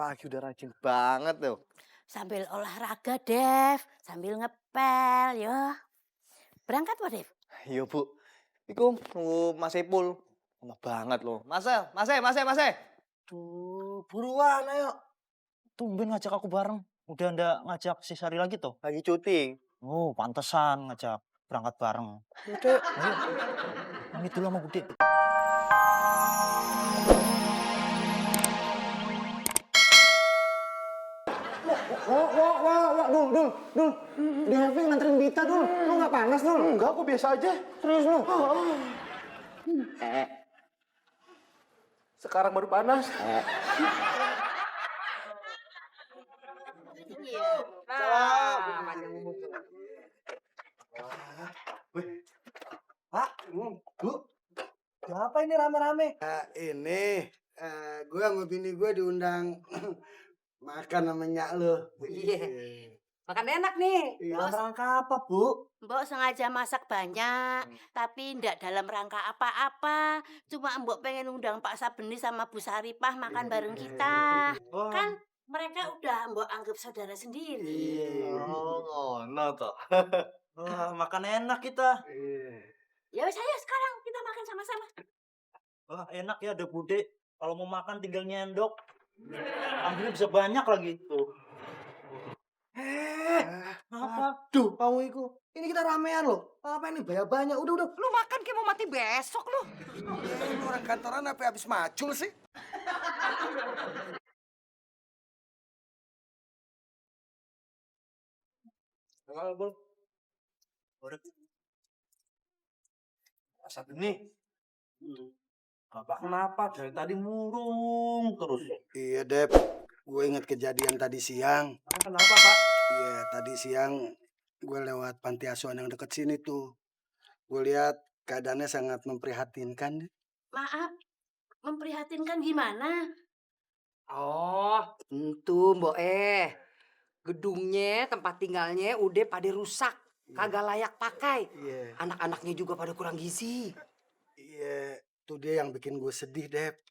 pagi udah rajin banget tuh. Sambil olahraga, Dev. Sambil ngepel, yo. Berangkat, Pak Dev? Iya, Bu. Iku nunggu Mas Ipul. Lama banget loh. Mas. Tuh, buruan ayo. Tumben ngajak aku bareng. Udah ndak ngajak si Sari lagi toh? Lagi cuti. Oh, pantesan ngajak berangkat bareng. Udah. Ayo, pamit dulu sama Bude. Wah, Dul. Devi nganterin Bita, Dul. Lu nggak panas, Dul? Enggak, aku biasa aja. Serius lu? Sekarang baru panas. Pak, Bu. Siapa ini rame-rame? Ini, gue sama bini gue diundang makan sama nyak lu. Iya. Makan enak nih. Dalam rangka apa, Bu? Mbok sengaja masak banyak, tapi ndak dalam rangka apa-apa. Cuma Mbok pengen undang Pak Sabeni sama Bu Saripah makan bareng kita. Kan mereka udah Mbok anggap saudara sendiri. Oh, ngono toh. Wah, makan enak kita. Ya wis ayo sekarang kita makan sama-sama. Wah, enak ya ada Bude. Kalau mau makan tinggal nyendok. Ambilnya bisa banyak lagi tuh. Apa? Duh, kamu itu. Ini kita ramean loh. Apa ini banyak banyak? Udah. Lu makan kayak mau mati besok lu. Ini orang kantoran apa habis macul sih? Enggak, Bu. Asap ini. Bapak kenapa? Dari tadi murung terus. Iya, Dep. Gue inget kejadian tadi siang. Kenapa, Pak? Iya, tadi siang gue lewat panti asuhan yang deket sini tuh. Gue lihat keadaannya sangat memprihatinkan. Maaf, memprihatinkan gimana? Oh, tentu Mbok gedungnya, tempat tinggalnya udah pada rusak. Kagak layak pakai. Iya. Anak-anaknya juga pada kurang gizi. Iya, itu dia yang bikin gue sedih, Dep.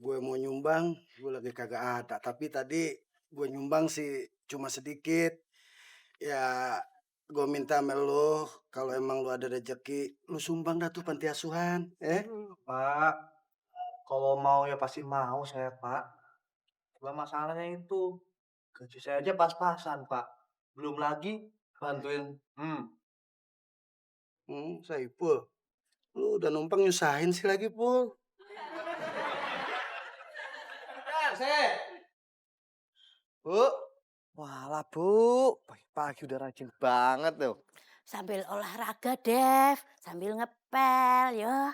Gue mau nyumbang, gue lagi kagak ada. Tapi tadi gue nyumbang sih cuma sedikit. Ya, gue minta sama lo, kalau emang lo ada rezeki, lo sumbang dah tuh panti asuhan. Pak, kalau mau ya pasti mau saya, Pak. Cuma masalahnya itu, gaji saya aja pas-pasan, Pak. Belum lagi bantuin. Saipul. Lu udah numpang nyusahin sih lagi, Pul. Bu. Walah, Bu. Pagi udah rajin banget tuh. Sambil olahraga, Dev. Sambil ngepel, yo.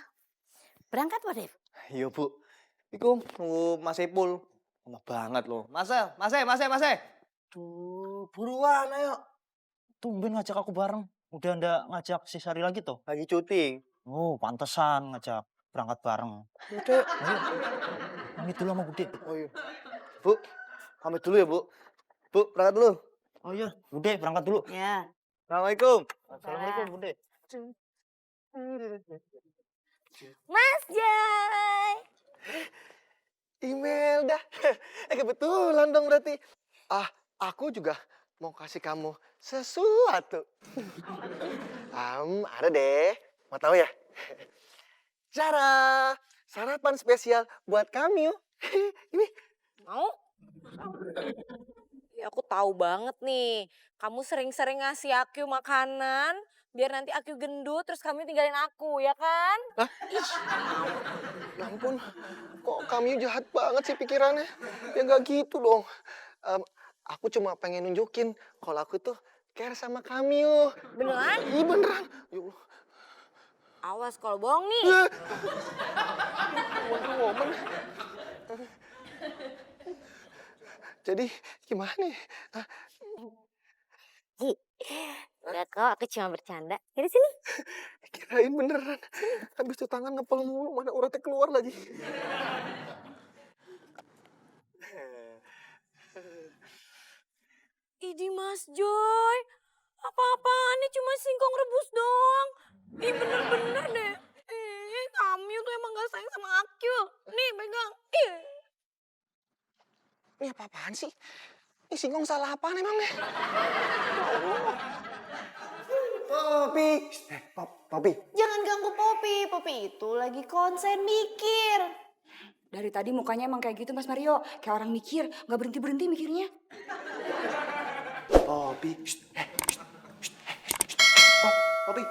Berangkat, Pak Dev? Iya, Bu. Iku nunggu Mas Ipul. Lama banget loh. Mas. Tuh, buruan ayo. Tumben ngajak aku bareng. Udah ndak ngajak si Sari lagi toh? Lagi cuti. Oh, pantesan ngajak berangkat bareng. Udah. Ayo, pamit dulu sama Bude. Oh iya. Bu, pamit dulu ya, Bu. Bu, berangkat dulu. Oh iya, Bude berangkat dulu. Ya. Assalamualaikum. Assalamualaikum, Bude. Mas Jai. Email dah. Kebetulan dong berarti. Aku juga mau kasih kamu sesuatu. Ada deh. Mau tahu ya? Cara sarapan spesial buat kamu. Ini. Mau? Ya aku tahu banget nih. Kamu sering-sering ngasih aku makanan biar nanti aku gendut terus kamu tinggalin aku, ya kan? Hah? Ya ampun, kok kamu jahat banget sih pikirannya? Ya nggak gitu dong. Aku cuma pengen nunjukin kalau aku tuh care sama kamu. Beneran? Iya beneran. Ya Allah. Awas kalau bohong nih. Wonder Woman. Jadi gimana nih? Enggak kok, aku cuma bercanda. Dari sini. Kirain beneran. Habis itu tangan ngepel mulu, mana uratnya keluar lagi. Idi Mas Joy, apa-apaannya cuma singkong rebus doang. Ih bener-bener deh. Kamu tuh emang gak sayang sama aku. Nih pegang. Ih. Ini apa-apaan sih? Ini singkong salah apaan emangnya? Popi. Popi. Jangan ganggu Popi. Popi itu lagi konsen mikir. Dari tadi mukanya emang kayak gitu Mas Mario. Kayak orang mikir, nggak berhenti-berhenti mikirnya. Popi. Popi.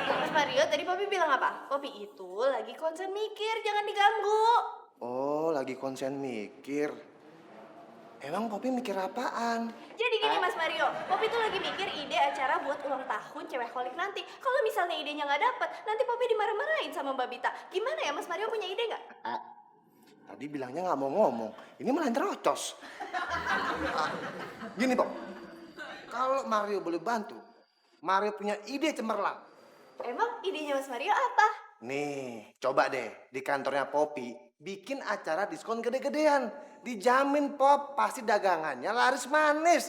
Mas Mario, tadi Popi bilang apa? Popi itu lagi konsen mikir, jangan diganggu. Oh, lagi konsen mikir. Emang Popi mikir apaan? Jadi gini Mas Mario, Popi tuh lagi mikir ide acara buat ulang tahun cewek holik nanti. Kalau misalnya idenya nggak dapet, nanti Popi dimarah-marahin sama Mbak Bita. Gimana ya Mas Mario, punya ide nggak? Tadi bilangnya nggak mau ngomong. Ini malah terocos. Gini, Pop. Kalau Mario boleh bantu, Mario punya ide cemerlang. Emang idenya Mas Mario apa? Nih, coba deh di kantornya Popi bikin acara diskon gede-gedean. Dijamin Pop pasti dagangannya laris manis.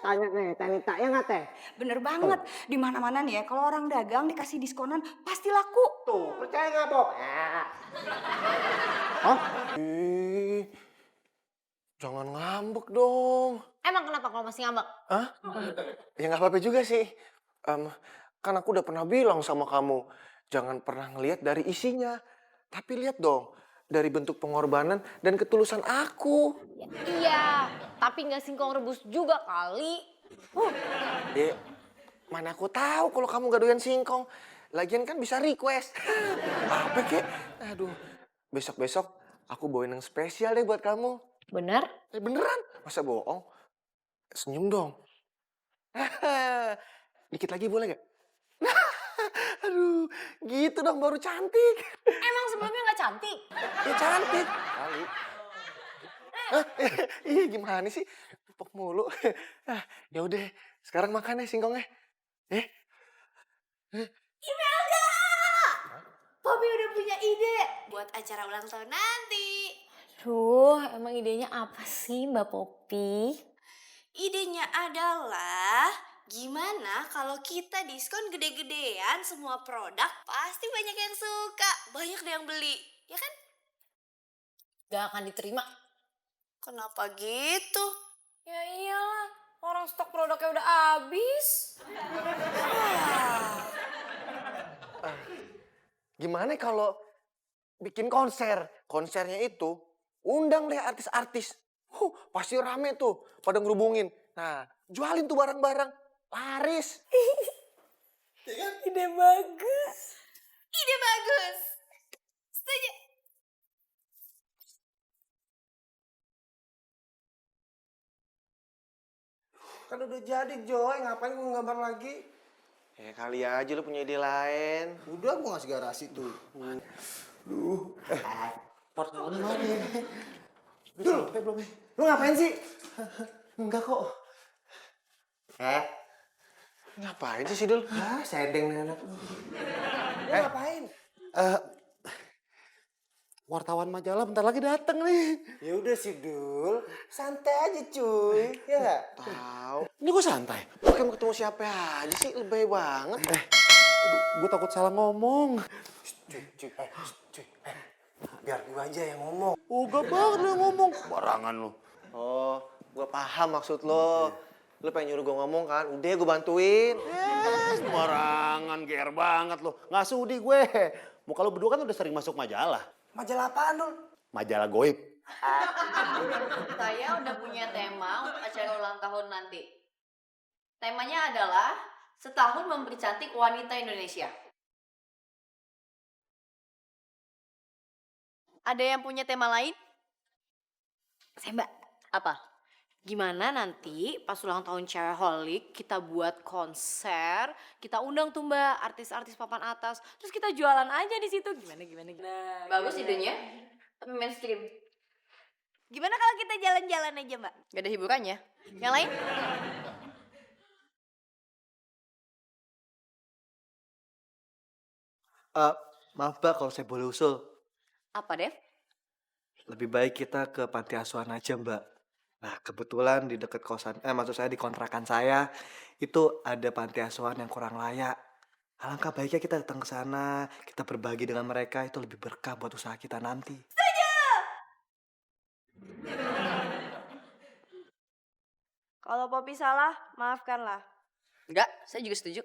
Tanya nih, Tanita, ya nggak teh? Bener banget. Di mana-mana nih ya, kalau orang dagang dikasih diskonan pasti laku. Tuh, percaya nggak Pop? Hah? Jangan ngambek dong. Emang kenapa kalau masih ngambek? Hah? Ya nggak apa-apa juga sih. Kan aku udah pernah bilang sama kamu, jangan pernah ngelihat dari isinya. Tapi lihat dong, dari bentuk pengorbanan dan ketulusan aku. Iya, tapi nggak singkong rebus juga kali. Ya, mana aku tahu kalau kamu gak doyan singkong. Lagian kan bisa request. Apa kek? Aduh, besok-besok aku bawain yang spesial deh buat kamu. Bener? Beneran? Masa bohong? Senyum dong. Dikit lagi boleh gak? Aduh, gitu dong baru cantik. Emang sebelumnya nggak cantik? Ya cantik. Kali. Iya gimana sih? Pupuk mulu. Ya udah, sekarang makan ya singkongnya. Imelda! Popi udah punya ide buat acara ulang tahun nanti. Duh, emang idenya apa sih Mbak Popi? Idenya adalah gimana kalau kita diskon gede-gedean semua produk pasti banyak yang suka, banyak yang beli, ya kan? Gak akan diterima. Kenapa gitu? Ya iyalah, orang stok produknya udah habis. Gimana kalau bikin konser? Konsernya itu undang deh artis-artis. Pasti rame tuh pada ngerubungin. Nah, jualin tuh barang-barang. Laris. Ide bagus. Ide bagus. Setuju. Kan udah jadi Joy, ngapain gue gambar lagi? Ya kali aja lu punya ide lain. Udah gua ngasih garasi tuh. Portfolio mana ya? Dul, belum. Lu ngapain sih? Enggak kok. Ngapain sih Dul? Sedeng nih anak. Lu ngapain? Wartawan majalah bentar lagi dateng nih. Ya udah sih Dul, santai aja cuy. Ya nggak? Tahu. Ini gua santai. Lu kayak mau ketemu siapa aja sih? Lebay banget. Gue takut salah ngomong. Cuy. Biar gua aja yang ngomong. Uga banget lu yang ngomong. Barangan lu. Oh, gua paham maksud lo. Lu pengen nyuruh gua ngomong kan? Udah gua bantuin. Sembarangan, GR banget lo. Nggak sudi gue. Muka lo berdua kan udah sering masuk majalah. Majalah apaan Dul? Majalah goib. Saya udah punya tema untuk acara ulang tahun nanti. Temanya adalah setahun memberi cantik wanita Indonesia. Ada yang punya tema lain? Saya Mbak. Apa? Gimana nanti pas ulang tahun cewek holik kita buat konser, kita undang tuh Mbak artis-artis papan atas, terus kita jualan aja di situ. Gimana? Bagus idenya. Tapi mainstream. Gimana kalau kita jalan-jalan aja Mbak? Gak ada hiburannya. Yang lain? Maaf Mbak kalau saya boleh usul. Apa Dev? Lebih baik kita ke panti asuhan aja Mbak. Nah kebetulan di dekat kosan, maksud saya di kontrakan saya itu ada panti asuhan yang kurang layak. Alangkah baiknya kita datang ke sana, kita berbagi dengan mereka, itu lebih berkah buat usaha kita nanti. Kalau Poppy salah, maafkanlah. Enggak, saya juga setuju.